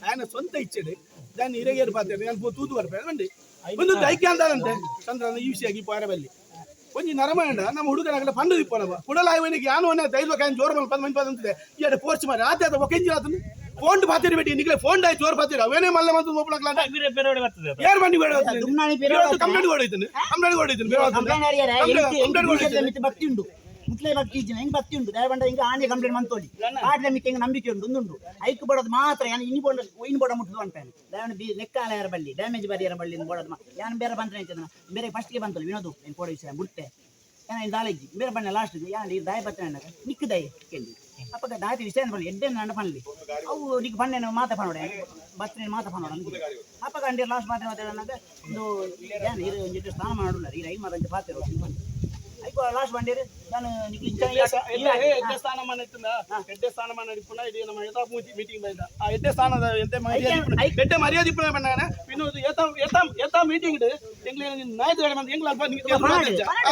ఆయన సొంత ఇచ్చాడు దాన్ని ఇరగేరు పాత్ర తూతు ಬರ್ಪೆ ಒಂದು ದೈಕ್ಯಾಂತಾರಂತೆ ಚಂದ್ರನ ಈ ವಿಷಯ ಪೋರಬಲ್ಲಿ ಒಂಜಿ ನರಮಾಯಣ ನಮ್ಮ ಹುಡುಗನಾಗಲ ಪಂಡು ಇಪ್ಪನವ ಕುಡಲಾಯವನಿಗೆ ಯಾನು ಧೈರ್ಯ ಜೋರು ಮಲ್ಪ ಮಂಜ್ ಪದಂತಿದೆ ಈ ಫೋರ್ಸ್ ಮಾರಿ ಆತ ಒಕೆಂಜಿ ಆತನು ಫೋನ್ ಪಾತಿರಿ ಬೇಟಿ ನಿಗಲೆ ಫೋನ್ ಆಯ್ತು ಜೋರು ಪಾತಿರಿ ಅವೇನೇ ಮಲ್ಲ ಮಂತು ಒಪ್ಪಳಕ್ಲ ಏರ್ ಬಂಡಿ ಬೇಡ ಕಂಪ್ಲೇಂಟ್ ಕೊಡಿದ್ದೀನಿ, ಕಂಪ್ಲೇಂಟ್ ಕೊಡಿದ್ದೀನಿ, ಕಂಪ್ಲೇಂಟ್ ಭಕ್ತಿ ಉಂಟು, ಮುಟ್ಲೆ ಭಕ್ತಿ ಇಜ್ಜಿನ ಹೆಂಗ್ ಭಕ್ತಿ ಉಂಟು ದಯವಂಡ ಹಿಂಗ ಆನೆ ಕಂಪ್ಲೇಂಟ್ ಮಂತೋಲಿ ಆಟ್ಲೆ ಮಿಕ್ಕ ಹೆಂಗ್ ನಂಬಿಕೆ ಉಂಟು ಒಂದುಂಟು ಐಕ್ ಬಡೋದು ಮಾತ್ರ. ಯಾನ್ ಇನಿ ಬೋಡ ಇನ್ ಬೋಡ ಮುಟ್ಟದು ಅಂತಾನೆ ದಯವನ ಬಿ ಲೆಕ್ಕ ಯಾರ ಬಳ್ಳಿ ಡ್ಯಾಮೇಜ್ ಬರಿಯರ ಬಳ್ಳಿ ಬೋಡೋದು. ಯಾನ್ ಬೇರೆ ಬಂದ್ರೆ ಬೇರೆ ಫಸ್ಟ್ಗೆ ಬಂತಲ್ಲ ವಿನೋದು ಏನು ಕೋಡ ವಿಷಯ ಬುಟ್ಟೆ ಯಾನ್ ದಾಲೆಜ್ಜಿ ಬೇರೆ ಬಣ್ಣ ಲಾಸ್ಟ್ ಯಾನ್ ಈ ದಾಯ ಬತ್ತನೆ ನಿಕ್ಕು ದಯ ಕೇಳಿ ಅಪ್ಪಗ ದಾತಿ ವಿಷಯ ಬಣ್ಣ ಎಡ್ಡೆ ನನ್ನ ಪನ್ಲಿ ಅವು ನಿಕ್ ಬಣ್ಣೆ ಮಾತ ಪನೋಡೆ ಬತ್ತನೆ ಮಾತ ಪನೋಡ ಅಪ್ಪಗ ಅಂಡಿ ಲಾಸ್ಟ್ ಮಾತ್ರ ಮಾತಾಡೋಣ ಒಂದು ಯಾನ್ ಇರು ಒಂಜಿ ಸ್ನಾನ ಮಾಡುಲ್ಲ ಈ ರೈ ಮಾತ ಪಾತ್ರೆ. ಐಕ್ ಲಾಸ್ಟ್ ಬಂಡೇರು ನಾನು ನಿಕ್ಲು ಇಂಚ ಎಡ್ಡೆ ಸ್ಥಾನಮಾನ ಇತ್ತುಂಡ, ಎಡ್ಡೆ ಸ್ಥಾನಮಾನ ಇಪ್ಪುನ ಇಡೀ ನಮ್ಮ ಯಥಾ ಮೀಟಿಂಗ್ ಬೈದ. ಆ ಎಡ್ಡೆ ಸ್ಥಾನದ ಎಡ್ಡೆ ಮರ್ಯಾದೆ ಇಪ್ಪುನ, ಎಡ್ಡೆ ಮರ್ಯಾದೆ ಇಪ್ಪುನ ಪಂಡಾನ. ವಿನೋದ್ ಏತ ಏತ ಏತ ಮೀಟಿಂಗ್ ಎಂಗ್ಲ ನಾಯ್ದು ಎಂಗ್ಲ ಅಲ್ಪ ನಿಂಗೆ ಬನಾಡಿ, ಬನಾಡಿ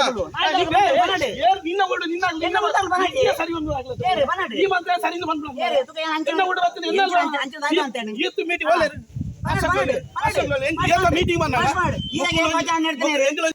ಕೊಡು. ನಾಯ್ದು ಬನಾಡಿ. ಏರ್ ನಿನ್ನ ಓಡು ನಿನ್ನ ಎನ್ನ ನಿನ್ನ ಓಡು ಬನಾಡಿ. ನಿನ್ನ ಸರಿ ಒಂದು ಆಗ್ಲತ್ತು. ಏರು, ಬನಾಡಿ. ಈ ಮಾತ್ರ ಸರಿ ಒಂದು ಬಂದ್ಬಿಡು. ಏರು, ತುಕ ಏನ್ ಅಂಚೆ ಎನ್ನ ಓಡು ಬರ್ತದೆ, ಎನ್ನ ಅಂಚೆ ಅಂಚೆ ಅಂಚೆ ಅಂತಾನೆ. ಈತ್ತು ಮೀಟಿಂಗ್ ಒಳ್ಳೆ ಬನಾಡಿ, ಬನಾಡಿ. ಮೀಟಿಂಗ್ ಬಂದಾಗ ಮಾಡು. ಈಗ ಏನ್ ಮಜಾ ಹೇಳ್ತೇನೆ. ಎಂಗ್ಲ